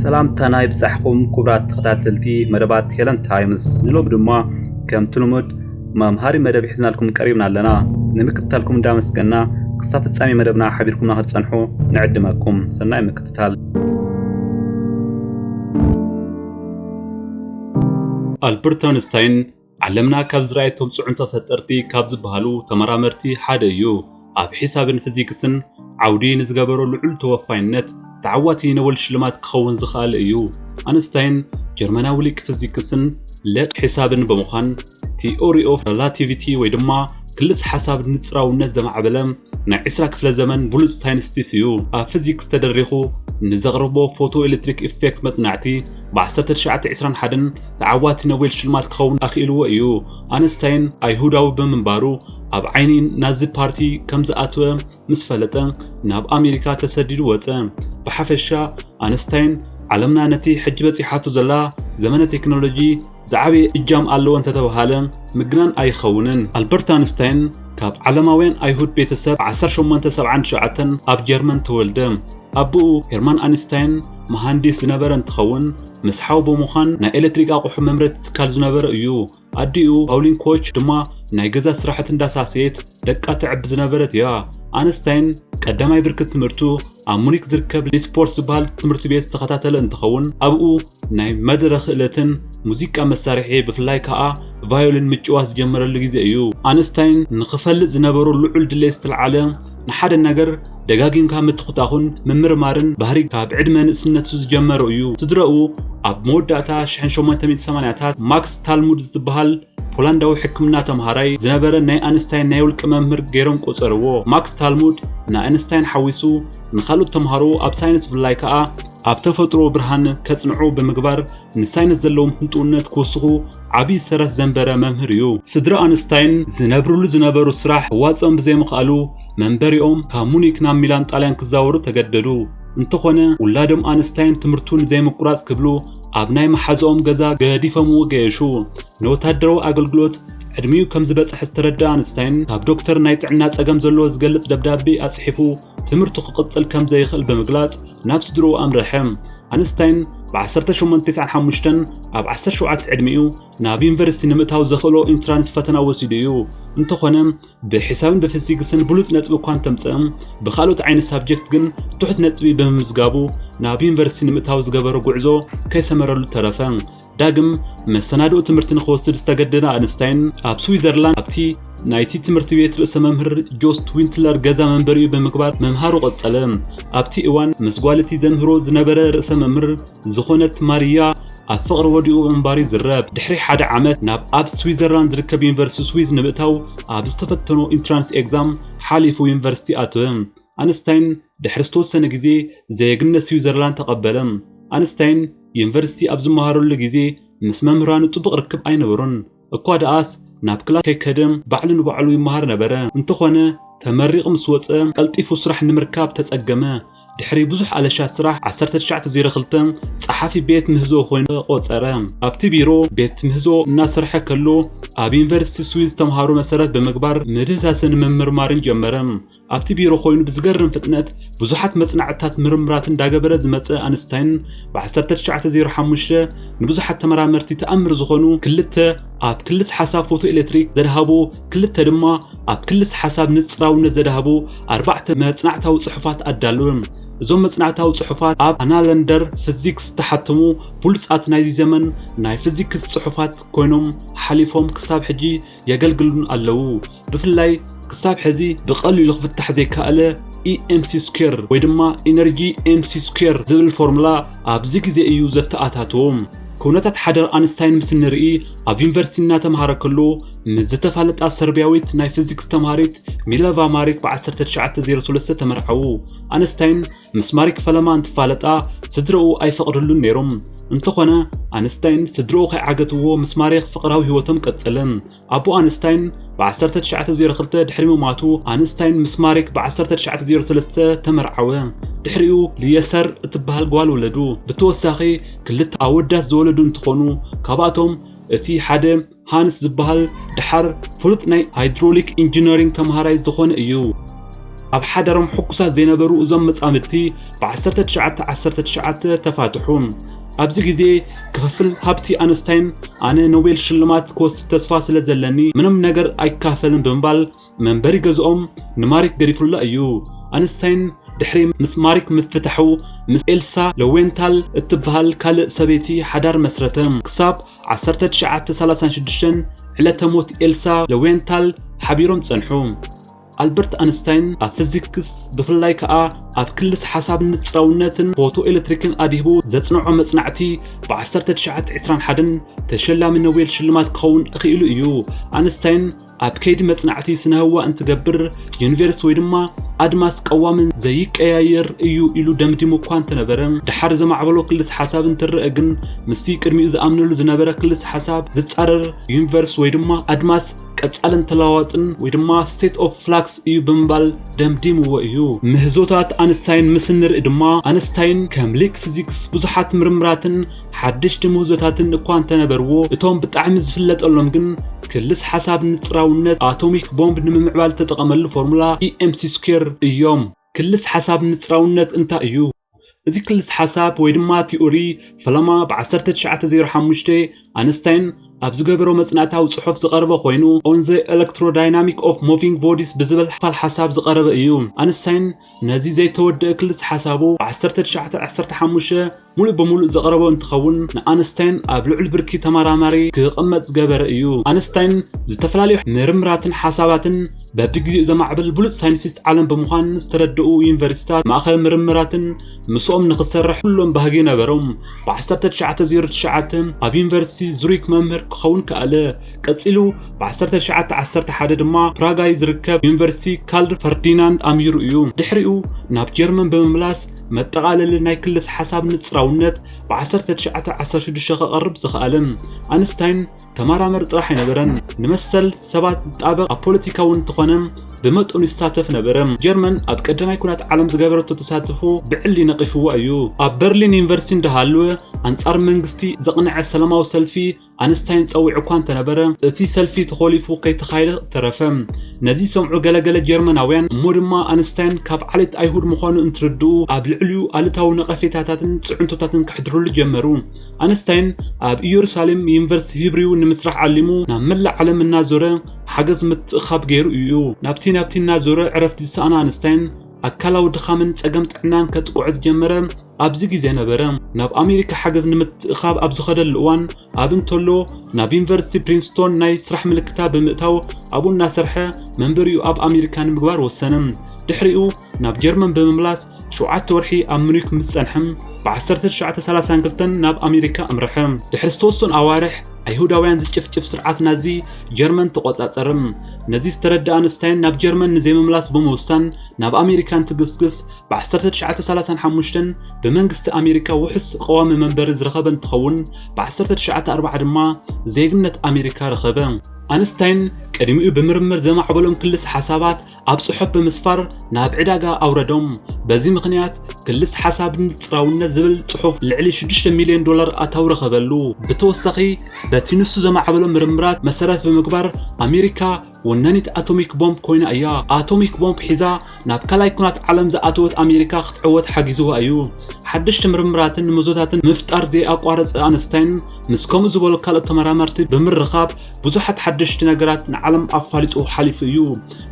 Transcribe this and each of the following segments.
ሰላምታና ይብጻሕኩም ክቡራት ተኸታተልቲ መደባት ሄለን ታይምስ። ንሎም ድማ ከምቲ ልሙድ መምሃሪ መደብ ሒዝናልኩም ቀሪብና ኣለና። ንምክትታልኩም እንዳመስገና ክሳብ ፍጻሜ መደብና ሓቢርኩምና ክትጸንሑ ንዕድመኩም። ሰናይ ምክትታል። ኣልበርት ኣንስታይን ዓለምና ካብ ዝረኣየቶም ጽዑንቶ ፈጠርቲ ካብ ዝበሃሉ ተመራመርቲ ሓደ እዩ። ኣብ ሒሳብን ፊዚክስን ዓውዲ ንዝገበሮ ልዑል ተወፋይነት ተዓዋቲ ኖበል ሽልማት ክኸውን ዝኸኣለ እዩ። ኣንስታይን ጀርመናዊ ሊቅ ፊዚክስን ሊቅ ሒሳብን ብምዃን ቲኦሪ ኦፍ ሬላቲቪቲ ወይ ድማ ክልስ ሓሳብ ንጽራውነት ዘማዕበለ ናይ ዕስራ ክፍለ ዘመን ብሉጽ ሳይንቲስት እዩ። ኣብ ፊዚክስ ተደሪኹ ንዘቕርቦ ፎቶ ኤሌክትሪክ ኢፌክት መጽናዕቲ ብ1921 ተዓዋቲ ኖቤል ሽልማት ክኸውን ኣኽኢልዎ እዩ። ኣንስታይን ኣይሁዳዊ ብምንባሩ ኣብ ዓይኒ ናዚ ፓርቲ ከም ዝኣተወ ምስ ፈለጠ ናብ ኣሜሪካ ተሰዲዱ ወጸ። ብሓፈሻ ኣንስታይን ዓለምና ነቲ ሕጂ በጺሓቶ ዘላ ዘመነ ቴክኖሎጂ ዝዓበየ እጃም ኣለዎ እንተተባሃለ ምግናን ኣይኸውንን። ኣልበርት ኣንስታይን ካብ ዓለማውያን ኣይሁድ ቤተሰብ ብ1879 ኣብ ጀርመን ተወልደ። ኣቦኡ ሄርማን ኣንስታይን መሃንዲስ ዝነበረ እንትኸውን ምስ ሓው ብምዃን ናይ ኤሌክትሪክ ኣቑሑ መምረቲ ትካል ዝነበረ እዩ። ኣዲኡ ፓውሊን ኮች ድማ ናይ ገዛ ስራሕቲ እንዳሳሰየት ደቃ ተዕቢ ዝነበረት እያ። ኣንስታይን ቀዳማይ ብርኪ ትምህርቱ ኣብ ሙኒክ ዝርከብ ሊትፖርት ዝበሃል ትምህርቲ ቤት ዝተኸታተለ እንትኸውን ኣብኡ ናይ መደረ ክእለትን ሙዚቃ መሳርሒ ብፍላይ ከዓ ቫዮሊን ምጭዋት ዝጀመረሉ ግዜ እዩ። ኣንስታይን ንኽፈልጥ ዝነበሮ ልዑል ድሌት ዝተልዓለ ንሓደ ነገር ደጋጊምካ ምትኹታኹን ምምርማርን ባህሪ ካብ ዕድመ ንእስነቱ ዝጀመሮ እዩ። ስድረኡ ኣብ መወዳእታ ሽሕን ሸሞንተ ሚእትን ሰማንያታት ማክስ ታልሙድ ዝበሃል ፖላንዳዊ ሕክምና ተምሃራይ ዝነበረ ናይ ኣንስታይን ናይ ውልቂ መምህር ገይሮም ቆጸርዎ። ማክስ ታልሙድ ንኣንስታይን ሓዊሱ ንኻልኦት ተምሃሮ ኣብ ሳይንስ ብፍላይ ከኣ ኣብ ተፈጥሮ ብርሃን ከጽንዑ ብምግባር ንሳይንስ ዘለዎም ህንጥውነት ክውስኹ ዓቢ ሰረት ዘንበረ መምህር እዩ። ስድራ ኣንስታይን ዝነብርሉ ዝነበሩ ስራሕ ክዋጽኦም ብዘይምኽኣሉ መንበሪኦም ካብ ሙኒክ ናብ ሚላን ጣልያን ክዛወሩ ተገደዱ። እንተኾነ ውላዶም ኣንስታይን ትምህርቱ ንዘይምቁራጽ ክብሉ ኣብ ናይ መሓዝኦም ገዛ ገዲፎምዎ ገየሹ። ንወታደራዊ ኣገልግሎት ዕድሚኡ ከም ዝበጽሐ ዝተረዳ ኣንስታይን ካብ ዶክተር ናይ ጥዕና ጸገም ዘለዎ ዝገልጽ ደብዳቤ ኣጽሒፉ ትምህርቱ ክቕጽል ከም ዘይኽእል ብምግላጽ ናብ ስድርኡ ኣምረሐ። ኣንስታይን ብ1895 ኣብ 17 ዕድሚኡ ናብ ዩኒቨርሲቲ ንምእታው ዘኽእሎ ኢንትራንስ ፈተና ወሲዱ እዩ። እንተኾነ ብሒሳብን ብፊዚክስን ብሉጽ ነጥቢ እኳ እንተምጽእም ብኻልኦት ዓይነት ሳብጀክት ግን ትሑት ነጥቢ ብምምዝጋቡ ናብ ዩኒቨርሲቲ ንምእታው ዝገበሮ ጉዕዞ ከይሰመረሉ ተረፈ። ዳግም መሰናድኦ ትምህርቲ ንኽወስድ ዝተገደደ ኣንስታይን ኣብ ስዊዘርላንድ ኣብቲ ናይቲ ትምህርቲ ቤት ርእሰ መምህር ጆስት ዊንትለር ገዛ መንበሪኡ ብምግባር ምምሃሩ ቀጸለ። ኣብቲ እዋን ምስ ጓልቲ ዘምህሮ ዝነበረ ርእሰ መምህር ዝኾነት ማርያ ኣብ ፍቕሪ ወዲኡ ምንባሩ ይዝረብ። ድሕሪ ሓደ ዓመት ናብ ኣብ ስዊዘርላንድ ዝርከብ ዩኒቨርሲቲ ስዊዝ ንምእታው ኣብ ዝተፈተኖ ኢንትራንስ ኤግዛም ሓሊፉ ዩኒቨርሲቲ ኣተወ። ኣንስታይን ድሕሪ ዝተወሰነ ግዜ ዜግነት ስዊዘርላንድ ተቐበለ። ኣንስታይን ዩኒቨርሲቲ ኣብ ዝመሃረሉ ግዜ ምስ መምህራኑ ጥቡቕ ርክብ ኣይነበሮን። እኳ ደኣስ ናብ ክላስ ከይከደ ባዕሉ ንባዕሉ ይመሃር ነበረ። እንተኾነ ተመሪቑ ምስ ወጸ ቀልጢፉ ስራሕ ንምርካብ ተጸገመ። ድሕሪ ብዙሕ ኣለሻ ስራሕ 1902 ጸሓፊ ቤት ምህዞ ኮይኑ ቆጸረ። ኣብቲ ቢሮ ቤት ምህዞ እናሰርሐ ከሎ ኣብ ዩኒቨርሲቲ ስዊዝ ተምሃሮ መሰረት ብምግባር ምህዳስን ምምርማርን ጀመረ። ኣብቲ ቢሮ ኮይኑ ብዝገርም ፍጥነት ብዙሓት መጽናዕትታት ምርምራት እንዳገበረ ዝመጸ ኣንስታይን ብ1905 ንብዙሓት ተመራመርቲ ተኣምር ዝኾኑ ክልተ ኣብ ክልስ ሓሳብ ፎቶ ኤሌክትሪክ ዘድሃቡ ክልተ ድማ ኣብ ክልስ ሓሳብ ንጽራውነት ዘድሃቡ ኣርባዕተ መጽናዕታዊ ጽሑፋት ኣዳለወ። እዞም መጽናዕታዊ ጽሑፋት ኣብ ኣናለንደር ፊዚክስ ዝተሓተሙ ብሉጻት ናይዚ ዘመን ናይ ፊዚክስ ጽሑፋት ኮይኖም ሓሊፎም ክሳብ ሕጂ የገልግሉን ኣለዉ። ብፍላይ ክሳብ ሕዚ ብቐሊሉ ክፍታሕ ዘይከኣለ ኢኤምሲ ስኩዌር ወይ ድማ ኢነርጂ ኤምሲ ስኩዌር ዝብል ፎርሙላ ኣብዚ ግዜ እዩ ዘተኣታትዎ። ኩነታት ሓደር ኣንስታይን ምስ እንርኢ ኣብ ዩኒቨርሲቲ እናተምሃረ ከሎ ምስ ዝተፋለጣ ሰርቢያዊት ናይ ፊዚክስ ተምሃሪት ሚለቫ ማሪክ ብ1903 ተመርዓዉ። ኣንስታይን ምስ ማሪክ ፈለማ እንትፋለጣ ስድረኡ ኣይፈቕድሉን ነይሮም። እንተኾነ ኣንስታይን ስድረኡ ከይዓገትዎ ምስ ማሪክ ፍቕራዊ ህይወቶም ቀጸለ። ኣቦ ኣንስታይን ብ1902 ድሕሪ ምማቱ ኣንስታይን ምስ ማሪክ ብ1903 ተመርዓወ። ድሕሪኡ ልየሰር እትበሃል ጓል ወለዱ። ብተወሳኺ ክልተ ኣወዳት ዝወለዱ እንትኾኑ ካብኣቶም እቲ ሓደ ሃንስ ዝበሃል ደሓር ፍሉጥ ናይ ሃይድሮሊክ ኢንጂነሪንግ ተምሃራይ ዝኾነ እዩ። ኣብ ሓዳሮም ሕጉሳት ዘይነበሩ እዞም መጻምድቲ ብ1919 ተፋትሑ። ኣብዚ ግዜ ክፍፍል ሃብቲ ኣንስታይን ኣነ ኖቤል ሽልማት ክወስድ ተስፋ ስለ ዘለኒ ምንም ነገር ኣይካፈልን ብምባል መንበሪ ገዝኦም ንማሪክ ገዲፉላ እዩ። ኣንስታይን ድሕሪ ምስ ማሪክ ምፍታሑ ምስ ኤልሳ ሎዌንታል እትበሃል ካልእ ሰበይቲ ሓዳር መስረተ። ክሳብ 1936 ዕለተ ሞት ኤልሳ ሎዌንታል ሓቢሮም ጸንሑ። ኣልበርት ኣንስታይን ኣብ ፊዚክስ ብፍላይ ከኣ ኣብ ክልስ ሓሳብ ንጽራውነትን ፎቶ ኤሌክትሪክን ኣድሂቡ ዘጽንዖ መጽናዕቲ ብ1921 ተሸላሚ ኖቤል ሽልማት ክኸውን እኽኢሉ እዩ። ኣንስታይን ኣብ ከይዲ መጽናዕቲ ስነ ህዋ እንትገብር ዩኒቨርስ ወይ ድማ ኣድማስ ቀዋምን ዘይቀያየር እዩ ኢሉ ደምዲሙ እኳ እንተነበረ፣ ድሓር ዘማዕበሎ ክልስ ሓሳብ እንትረአ ግን ምስቲ ቅድሚኡ ዝኣምነሉ ዝነበረ ክልስ ሓሳብ ዝጻረር ዩኒቨርስ ወይ ድማ ኣድማስ ቀጻልን ተለዋዋጥን ወይ ድማ state of flux እዩ ብምባል ደምዲምዎ እዩ። ምህዞታት ኣንስታይን ምስ እንርኢ ድማ ኣንስታይን ከም ሊቅ ፊዚክስ ብዙሓት ምርምራትን ሓደሽቲ ምህዞታትን እኳ እንተነበርዎ እቶም ብጣዕሚ ዝፍለጠሎም ግን ክልስ ሓሳብ ንጽራውነት ኣቶሚክ ቦምብ ንምምዕባል ዝተጠቐመሉ ፎርሙላ E M C square እዮም። ክልስ ሓሳብ ንጽራውነት እንታይ እዩ? እዚ ክልስ ሓሳብ ወይ ድማ ቲኦሪ ፈለማ ብ1905 ኣንስታይን ኣብ ዝገበሮ መጽናዕታዊ ጽሑፍ ዝቐረበ ኮይኑ On the Electrodynamic of Moving Bodies ብዝብል ክፋል ሓሳብ ዝቐረበ እዩ። ኣንስታይን ነዚ ዘይተወደአ ክልስ ሓሳቡ ብ1915 ሙሉእ ብሙሉእ ዘቕረቦ እንትኸውን ንኣንስታይን ኣብ ልዑል ብርኪ ተመራማሪ ክቕመጥ ዝገበረ እዩ። ኣንስታይን ዝተፈላለዩ ምርምራትን ሓሳባትን በብግዜኡ ዘማዕብል ብሉጽ ሳይንቲስት ዓለም ብምዃን ዝተረድኡ ዩኒቨርሲታት ማእኸል ምርምራትን ምስኦም ንኽሰርሕ ኩሎም ባህጊ ነበሮም። ብ1909 ኣብ ዩኒቨርሲቲ ዙሪክ መምህር ክኸውን ከኣለ። ቀጺሉ ብ1911 ድማ ፕራጋይ ዝርከብ ዩኒቨርሲቲ ካርል ፈርዲናንድ ኣምሂሩ እዩ። ድሕሪኡ ናብ ጀርመን ብምምላስ መጠቓለሊ ናይ ክልስ ሓሳብ ንጽራውነት ብ1916 ከቐርብ ዝኸኣለ። ኣንስታይን ተመራመሪ ጥራሕ ኣይነበረን። ንመሰል ሰባት ዝጣበቕ ኣብ ፖለቲካ እውን እንተኾነ ብመጠኑ ይሳተፍ ነበረ። ጀርመን ኣብ ቀዳማይ ኩናት ዓለም ዝገበረቶ ተሳትፎ ብዕሊ ነቒፍዋ እዩ። ኣብ በርሊን ዩኒቨርሲቲ እንዳሃለወ ኣንጻር መንግስቲ ዘቕንዐ ሰላማዊ ሰልፊ ኣንስታይን ጸዊዑ እኳ እንተነበረ፣ እቲ ሰልፊ ተኾሊፉ ከይተኻየደ ተረፈ። ነዚ ዝሰምዑ ገለገለ ጀርመናውያን እሞ ድማ ኣንስታይን ካብ ዓሌት ኣይሁድ ምዃኑ እንትርድኡ ኣብ ልዕሊኡ ኣሉታዊ ነቐፌታታትን ጽዕንቶታትን ከሕድሩሉ ጀመሩ። ኣንስታይን ኣብ ኢየሩሳሌም ዩኒቨርሲቲ ሂብሪው ንምስራሕ ዓሊሙ ናብ መላእ ዓለም እናዞረ ሓገዝ ምትእኻብ ገይሩ እዩ። ናብቲ ናብቲ እናዞረ ዕረፍቲ ዝሰኣነ ኣንስታይን ኣካላዊ ድኻምን ጸገም ጥዕናን ከጥቅዖ ዝጀመረ ኣብዚ ግዜ ነበረ። ናብ ኣሜሪካ ሓገዝ ንምትእኻብ ኣብ ዝኸደሉ እዋን ኣብ እንተሎ ናብ ዩኒቨርሲቲ ፕሪንስቶን ናይ ስራሕ ምልክታ ብምእታው ኣብኡ እናሰርሐ መንበሪኡ ኣብ ኣሜሪካ ንምግባር ወሰነ። ድሕሪኡ ናብ ጀርመን ብምምላስ ሸውዓተ ወርሒ ኣብ ሙኒክ ምስ ጸንሐ ብ1932 ናብ ኣሜሪካ ኣምርሐ። ድሕሪ ዝተወሰኑ ኣዋርሕ ኣይሁዳውያን ዝጭፍጭፍ ስርዓት ናዚ ጀርመን ተቖጻጸረ። ነዚ ዝተረድኣ ኣንስታይን ናብ ጀርመን ንዘይምምላስ ብምውሳን ናብ ኣሜሪካ እንትግስግስ ብ1935 ብመንግስቲ ኣሜሪካ ውሑስ ቀዋሚ መንበሪ ዝረኸበ እንትኸውን ብ1940 ድማ ዜግነት ኣሜሪካ ረኸበ። ኣንስታይን ቅድሚኡ ብምርምር ዘማዕበሎም ክልስ ሓሳባት ኣብ ጽሑፍ ብምስፋር ናብ ዕዳጋ ኣውረዶም። በዚ ምኽንያት ክልስ ሓሳብ ንጽራውነት ዝብል ጽሑፍ ልዕሊ ሽዱሽተ ሚልዮን ዶላር ኣታዊ ረኸበሉ። ብተወሳኺ በቲ ንሱ ዘማዕበሎ ምርምራት መሰረት ብምግባር ኣሜሪካ ወናኒት ኣቶሚክ ቦምብ ኮይና እያ። ኣቶሚክ ቦምብ ሒዛ ናብ ካልኣይ ኩናት ዓለም ዝኣተወት ኣሜሪካ ክትዕወት ሓጊዝዋ እዩ። ሓደሽቲ ምርምራትን ምህዞታትን ምፍጣር ዘየቋረጸ ኣንስታይን ምስ ከምኡ ዝበሉ ካልኦት ተመራመርቲ ብምርኻብ ብዙሓት ሓደሽቲ ነገራት ንዓለም ኣፋሊጡ ሓሊፉ እዩ።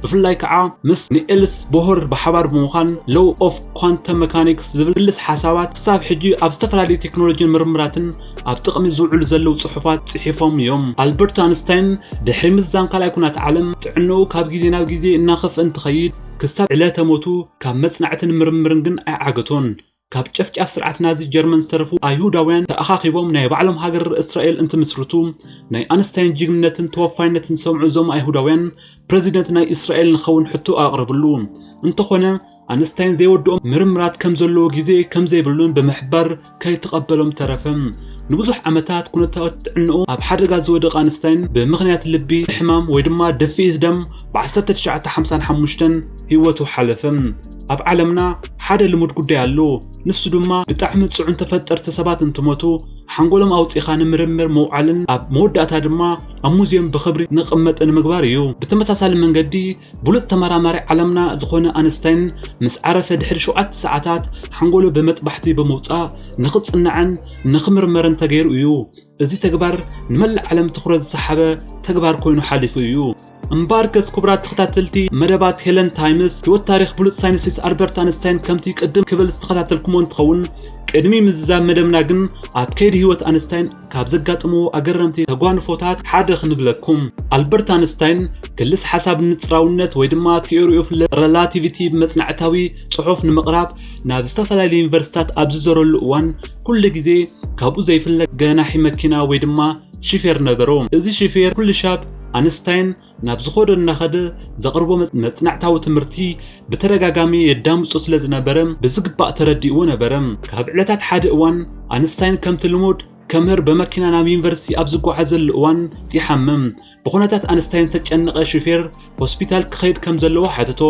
ብፍላይ ከዓ ምስ ኒኤልስ ቦሆር ብሓባር ብምዃን Law of Quantum Mechanics ዝብል ክልስ ሓሳባት ክሳብ ሕጂ ኣብ ዝተፈላለዩ ቴክኖሎጂን ምርምራትን ኣብ ጥቕሚ ዝውዕሉ ዘለዉ ጽሑፋት ጽሒፎም እዮም። ኣልበርት ኣንስታይን ድሕሪ ምዝዛም ካልኣይ ኩናት ዓለም ጥዕንኡ ካብ ግዜ ናብ ግዜ እናኸፍአ እንትኸይድ ክሳብ ዕለተ ሞቱ ካብ መጽናዕትን ምርምርን ግን ኣይዓገቶን። ካብ ጨፍጫፍ ስርዓት ናዚ ጀርመን ዝተረፉ ኣይሁዳውያን ተኣኻኺቦም ናይ ባዕሎም ሃገር እስራኤል እንትምስርቱ ናይ ኣንስታይን ጅግንነትን ተወፋይነትን ዝሰምዑ እዞም ኣይሁዳውያን ፕረዚደንት ናይ እስራኤል ንኸውን ሕቶ ኣቕረብሉ። እንተኾነ ኣንስታይን ዘይወድኦም ምርምራት ከም ዘለዎ ግዜ ከም ዘይብሉን ብምሕባር ከይተቐበሎም ተረፈ። ንብዙሕ ዓመታት ኩነታት ጥዕንኡ ኣብ ሓደጋ ዝወደቐ ኣንስታይን ብምኽንያት ልቢ ሕማም ወይ ድማ ደፍኢት ደም ብ1955 ህይወቱ ሓለፈ። ኣብ ዓለምና ሓደ ልሙድ ጉዳይ ኣሎ። ንሱ ድማ ብጣዕሚ ጽዑን ተፈጠርቲ ሰባት እንትሞቱ ሓንጎሎም ኣውጺኻ ንምርምር ምውዓልን ኣብ መወዳእታ ድማ ኣብ ሙዝየም ብኽብሪ ንቕመጥ ንምግባር እዩ። ብተመሳሳሊ መንገዲ ብሉጽ ተመራማሪ ዓለምና ዝኾነ ኣንስታይን ምስ ዓረፈ ድሕሪ ሸውዓተ ሰዓታት ሓንጎሉ ብመጥባሕቲ ብምውጻእ ንኽጽናዕን ንኽምርመርን ተገይሩ እዩ። እዚ ተግባር ንመላእ ዓለም ትኹረት ዝሰሓበ ተግባር ኮይኑ ሓሊፉ እዩ። እምበኣርከስ ክቡራት ተኸታተልቲ መደባት ሄለን ታይምስ፣ ህይወት ታሪኽ ብሉጽ ሳይንቲስት ኣልበርት ኣንስታይን ከምቲ ቅድም ክብል ዝተኸታተልኩሞ እንትኸውን፣ ቅድሚ ምዝዛብ መደብና ግን ኣብ ከይዲ ህይወት ኣንስታይን ካብ ዘጋጥምዎ ኣገረምቲ ተጓንፎታት ሓደ ክንብለኩም። ኣልበርት ኣንስታይን ክልስ ሓሳብ ንጽራውነት ወይ ድማ ቲዮሪ ኦፍ ሪላቲቪቲ ብመጽናዕታዊ ጽሑፍ ንምቕራብ ናብ ዝተፈላለዩ ዩኒቨርሲታት ኣብ ዝዞረሉ እዋን፣ ኩሉ ግዜ ካብኡ ዘይፍለ ገናሒ መኪና ወይ ድማ ሺፌር ነበሮ። እዚ ሺፌር ኩሉ ሻብ ኣንስታይን ናብ ዝኾዶ እናኸደ ዘቕርቦ መጽ-፣ መጽናዕታዊ ትምህርቲ ብተደጋጋሚ የዳምጾ ስለ ዝነበረ ብዝግባእ ተረዲእዎ ነበረ። ካብ ዕለታት ሓደ እዋን ኣንስታይን ከምቲ ልሙድ ከምህር ብመኪና ናብ ዩኒቨርሲቲ ኣብ ዝጓዓዘሉ እዋን ይሓምም። ብኹነታት ኣንስታይን ዝተጨነቐ ሹፌር ሆስፒታል ክኸይድ ከም ዘለዎ ሓተቶ።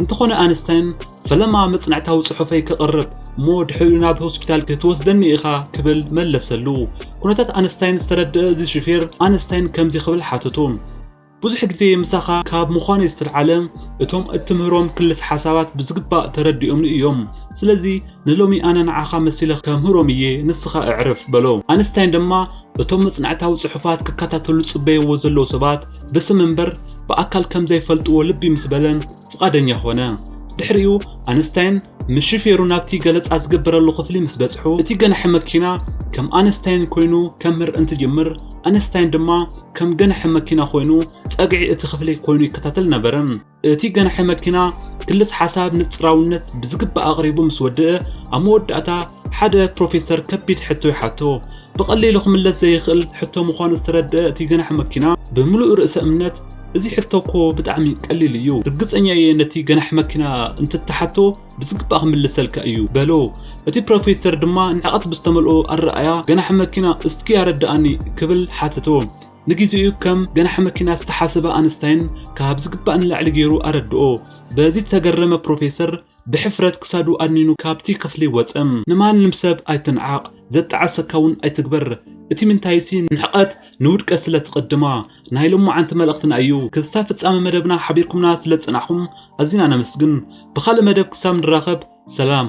እንተኾነ ኣንስታይን ፈለማ መጽናዕታዊ ጽሑፈይ ከቕርብ እሞ ድሕሪኡ ናብ ሆስፒታል ክትወስደኒ ኢኻ ክብል መለሰሉ። ኩነታት ኣንስታይን ዝተረድአ እዚ ሹፌር ኣንስታይን ከምዚ ክብል ሓተቶ። ብዙሕ ግዜ ምሳኻ ካብ ምዃነይ ዝተልዓለ እቶም እትምህሮም ክልስ ሓሳባት ብዝግባእ ተረዲኦምኒ እዮም። ስለዚ ንሎሚ ኣነ ንዓኻ መሲለ ከምህሮም እየ፣ ንስኻ እዕርፍ በሎ። ኣንስታይን ድማ እቶም መጽናዕታዊ ጽሑፋት ክከታተሉ ጽበይዎ ዘለዉ ሰባት ብስም እምበር ብኣካል ከም ዘይፈልጥዎ ልቢ ምስ በለ ፍቓደኛ ኾነ። ድሕሪኡ ኣንስታይን ምስ ሹፌሩ ናብቲ ገለጻ ዝግበረሉ ክፍሊ ምስ በጽሑ፣ እቲ ገናሒ መኪና ከም ኣንስታይን ኮይኑ ከምህር እንትጅምር፣ ኣንስታይን ድማ ከም ገናሒ መኪና ኮይኑ ጸግዒ እቲ ክፍሊ ኮይኑ ይከታተል ነበረ። እቲ ገናሒ መኪና ክልስ ሓሳብ ንጽራውነት ብዝግባእ ኣቕሪቡ ምስ ወደአ፣ ኣብ መወዳእታ ሓደ ፕሮፌሰር ከቢድ ሕቶ ይሓቶ። ብቐሊሉ ክምለስ ዘይኽእል ሕቶ ምዃኑ ዝተረድአ እቲ ገናሒ መኪና ብምሉእ ርእሰ እምነት፣ "እዚ ሕቶ እኮ ብጣዕሚ ቀሊል እዩ። ርግጸኛ እየ ነቲ ገናሒ መኪና እንትትሓቶ ብዝግባእ ክምልሰልካ እዩ" በሎ። እቲ ፕሮፌሰር ድማ ንዕቐት ብዝተመልኦ ኣረኣእያ፣ "ገናሒ መኪና እስኪ ኣረድኣኒ" ክብል ሓተቶ። ንግዜኡ ከም ገናሒ መኪና ዝተሓሰበ ኣንስታይን ካብ ዝግባእ ንላዕሊ ገይሩ ኣረድኦ። በዚ ዝተገረመ ፕሮፌሰር ብሕፍረት ክሳዱ ኣድኒኑ ካብቲ ክፍሊ ወጸ። ንማንም ሰብ ኣይትንዓቕ፣ ዘጣዓሰካ እውን ኣይትግበር። እቲ ምንታይሲ ንዕቐት ንውድቀት ስለ ትቕድማ። ናይ ሎማዓንቲ መልእኽትና እዩ። ክሳብ ፍጻመ መደብና ሓቢርኩምና ስለ ዝጸናሕኩም ኣዚና ነመስግን። ብኻልእ መደብ ክሳብ ንራኸብ ሰላም።